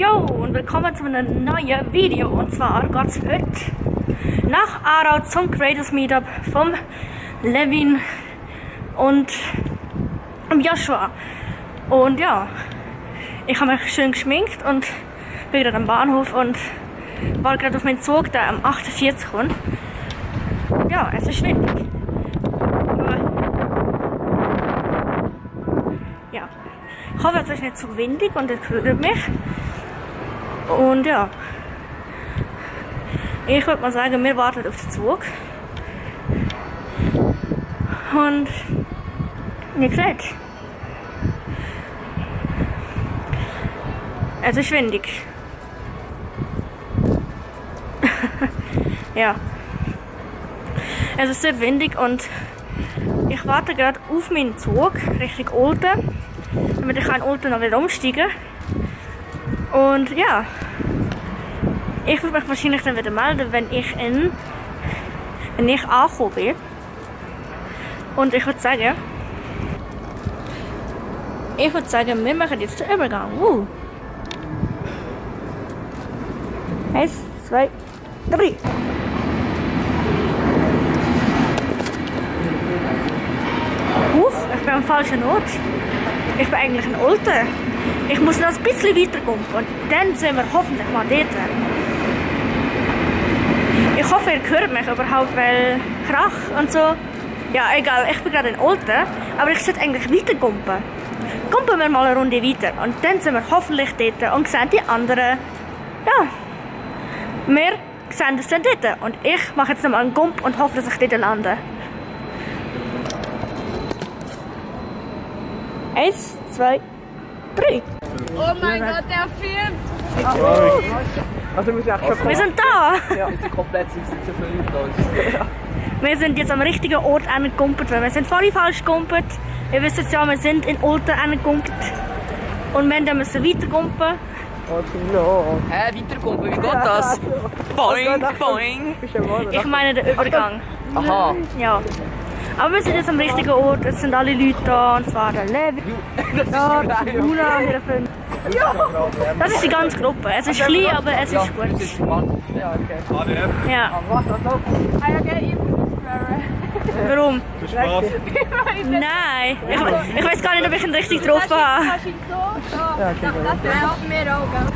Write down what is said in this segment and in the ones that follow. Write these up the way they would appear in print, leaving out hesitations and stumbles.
Jo und willkommen zu einem neuen Video. Und zwar geht es heute nach Aarau zum Creators Meetup vom Levin und Joshua. Und ja, ich habe mich schön geschminkt und bin gerade am Bahnhof und war gerade auf meinen Zug, der am 48 kommt. Ja, es ist windig. Ja, ich hoffe, es ist nicht zu windig und es hört mich. Und ja, ich würde mal sagen, wir warten auf den Zug. Und ihr seht, es ist windig. Ja, es ist sehr windig und ich warte gerade auf meinen Zug Richtung Olten, damit ich in Olten noch wieder umsteigen. Und ja, ich würde mich wahrscheinlich dann wieder melden, wenn ich angekommen bin. Und ich würde sagen, wir machen jetzt den Übergang. 1, 2, 3. Ich bin am falschen Ort. Ich bin eigentlich in Olten. Ich muss noch ein bisschen weiter kommen und dann sind wir hoffentlich mal dort. Ich hoffe, ihr hört mich überhaupt, weil Krach und so. Ja, egal, ich bin gerade in Olten, aber ich sollte eigentlich weiter kommen. Kommen wir mal eine Runde weiter und dann sind wir hoffentlich dort und sehen die anderen. Ja, wir sehen es dann dort. Und ich mache jetzt nochmal einen Gump und hoffe, dass ich dort lande. 1, 2, 3. Oh mein Gott, der Film! Also wir sind auch schon Wir sind da! Ja, wir sind komplett zu viele Leute da. Wir sind jetzt am richtigen Ort angegumpelt, weil wir sind vorhin falsch gegumpelt. Ihr wisst jetzt ja, wir sind in Olten angegumpelt. Und wir müssen weiter gumpen. Hä, weiterkommen, wie geht das? Boing, boing! Ich meine den Übergang. Aha. Ja. Aber wir sind jetzt am richtigen Ort, es sind alle Leute da, und zwar der Levi, da, die Juna, der Film. Das ist die ganze Gruppe. Es ist klein, aber es ist gut. Ja, okay. Ja. Okay, Warum? Viel Spaß. Nein. Ich weiß gar nicht, ob ich ihn richtig getroffen habe. Das haben wir auch, gell?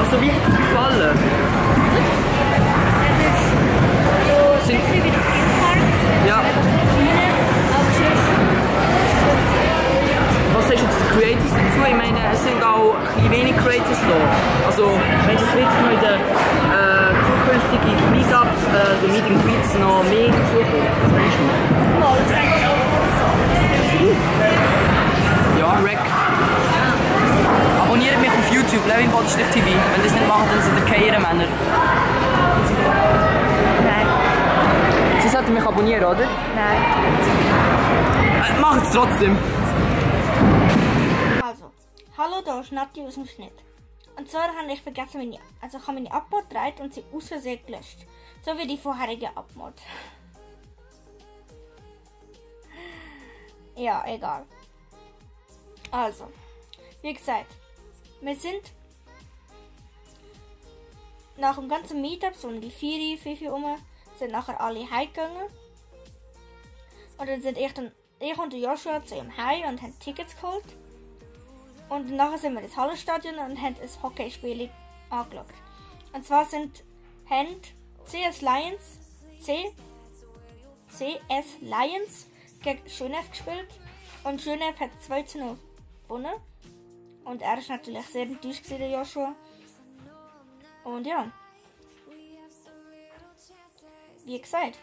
Also wie hat es gefallen? Es ist so bisschen wenig Creators da. Also, wenn es jetzt noch in den zukünftigen Meetups, so Meet and Greets noch mehr dazukommt, was meinst du? Ja, Rack. Abonniert mich auf YouTube, Levin Bodenstich TV. Wenn ihr das nicht macht, dann sind ihr keine Männer. Nein. Sie sollten mich abonnieren, oder? Nein. Macht es trotzdem. Also, hallo, da ist Nati aus dem Schnitt. Und zwar habe ich vergessen, ich habe meine Upmod gedreht und sie aus Versehen gelöscht. So wie die vorherige Upmod. Ja, egal. Also, wie gesagt, wir sind nach dem ganzen Meetup, so um die 5 Uhr, sind nachher alle heimgegangen. Und dann sind ich und Joshua zu ihm heim und haben Tickets geholt. Und nachher sind wir ins Hallenstadion und haben ein Hockeyspiel angeschaut. Und zwar haben CS Lions gegen Schönef gespielt. Und Schönef hat 2:0 gewonnen. Und er ist natürlich sehr enttäuscht, der Joshua. Und ja. Wie gesagt,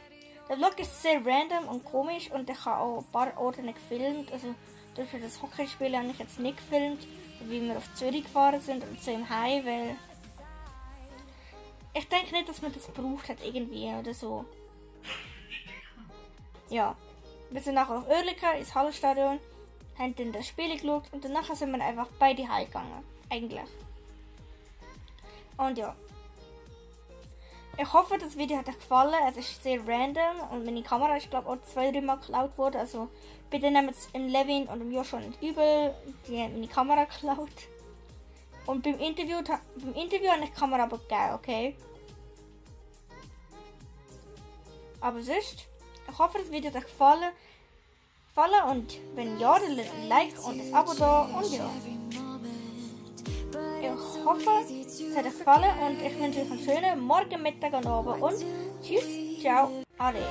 der Vlog ist sehr random und komisch und ich habe auch ein paar Orte nicht gefilmt. Also durch das Hockeyspiel habe ich jetzt nicht gefilmt, wie wir auf Zürich gefahren sind und zu ihm heim, weil ich denke nicht, dass man das gebraucht hat irgendwie oder so. Ja, wir sind nachher auf Oerlikon ins Hallenstadion, haben dann das Spiel geschaut und danach sind wir einfach beide heimgegangen, eigentlich. Und ja. Ich hoffe, das Video hat euch gefallen. Es ist sehr random und meine Kamera ist, glaube ich, auch 2-3 Mal geklaut worden. Also bitte nehmt es im Levin und im Joshua nicht übel. Die haben meine Kamera geklaut. Und beim Interview habe ich die Kamera aber gegeben, okay? Aber sonst, ich hoffe, das Video hat euch gefallen. Und wenn ja, dann lasst ein Like und ein Abo da und ja. Ich hoffe, es hat euch gefallen und ich wünsche euch einen schönen Morgen, Mittag und Abend und tschüss, ciao, ade.